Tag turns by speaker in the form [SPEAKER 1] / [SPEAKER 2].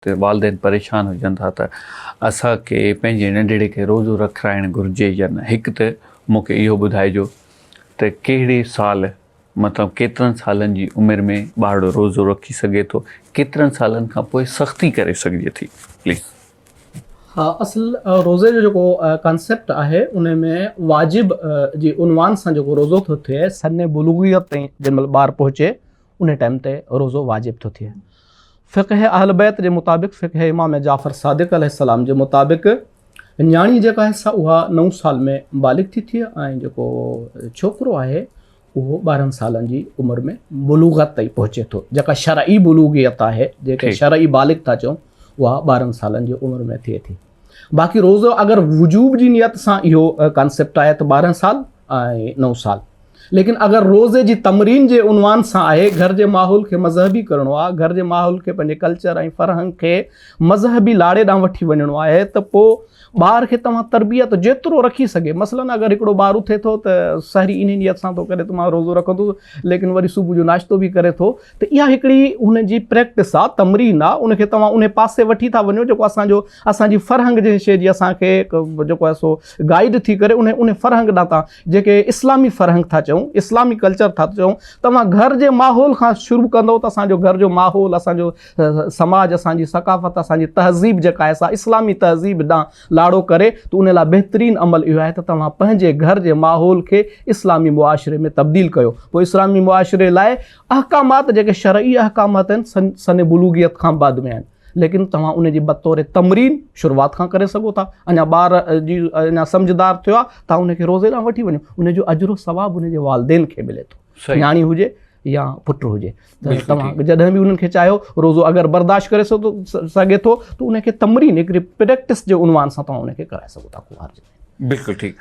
[SPEAKER 1] ته والدين پريشان هجن ٿا ته اسان کي پنهنجي ننڍڙي کي روزو رکرائڻ گهرجي يا نه هڪ ته مون کي اهو ٻڌائجو ته ڪهڙي سال مطلب ڪيترن سالن جي عمر ۾ ٻارڙو روزو رکي سگهي ٿو ڪيترن سالن کان پوء سختي ڪري سگهجي ٿي پليز.
[SPEAKER 2] ها اصل روزي جو جيڪو ڪانسيپٽ آهي ان ۾ واجب جي عنوان سان جيڪو روزو ٿو ٿئي سن بلوغيت تائين جنهن مهل ٻار پهچي ان ٽائيم تي روزو واجب ٿو ٿئي. فقه اهل بيت جي مطابق فقه امام جعفر صادق عليه السلام جي مطابق نياڻي جيڪا آهي سا اها نو سال ۾ بالغ ٿي ٿئي ۽ جيڪو ڇوڪرو آهي اهو 12 سالن جي عمر ۾ بلوغت تائين پهچي ٿو جيڪا شرعي بلوغيت آهي جيڪي شرعي بالغ ٿا چئون اها 12 سالن جي عمر ۾ ٿئي ٿي باقي روزو اگر وجوب جي نيت سان اهو ڪانسيپٽ آهي ته 12 سال ۽ 9 سال ليڪن اگر روزي جي تمرين جي عنوان سان آهي گهر جي ماحول کي مذهبي ڪرڻو آهي گهر جي ماحول کي پنهنجي ڪلچر ۽ فرهنگ کي مذهبي لاڙي ڏانهن وٺي وڃڻو آهي ته پوء ٻار کي توهان تربيت جيترو رکي سگهي مثلا اگر هڪڙو ٻار اٿي ٿو ته سحري انهي نيت سان ٿو ڪري ته مان روزو رکندس ليڪن وري صبح جو ناشتو به ڪري ٿو ته اها هڪڙي هن جي پريڪٽس آ تمرين آ ان کي توهان انهي پاسي وٺي ٿا وڃو جيڪو اسان جو اسان جي فرهنگ جنهن شيء جي اسان کي جيڪو آهي سو گائيڊ ٿي ڪري انهي انهي فرهنگ ڏانهن توهان جيڪي اسلامي فرهنگ ٿا چئون اسلامي ڪلچر ٿا چئون توهان گهر جي ماحول کان شروع ڪندو ته اسان جو گهر جو ماحول اسان جو سماج اسان جي ثقافت اسان جي تهذيب جيڪا آهي سا اسلامي تهذيب ڏانهن لاڙو ڪري ته ان لاء بهترين عمل اهو آهي ته توهان پنهنجي گهر جي ماحول کي اسلامي معاشري ۾ تبديل ڪيو پوء اسلامي معاشري لاء احڪامات جيڪي شرعي احڪامات آهن سن بلوغيت کان بعد ۾ آهن ليڪن توهان ان جي بطور تمرين شروعات کان ڪري سگهو ٿا اڃا ٻار جي اڃا سمجهدار ٿيو آهي توهان ان کي روزي ڏانهن وٺي وڃو ان جو اجر و ثواب ان جي والدين کي ملي ٿو نياڻي هجي يا پٽ هجي ته توهان جڏهن به انهن کي چاهيو روزو اگر برداشت ڪري سگهي ٿو ته ان کي تمرين هڪڙي پريڪٽس جي عنوان سان توهان ان کي ڪرائي سگهو ٿا ڪو حرج
[SPEAKER 1] بلڪل ٺيڪ.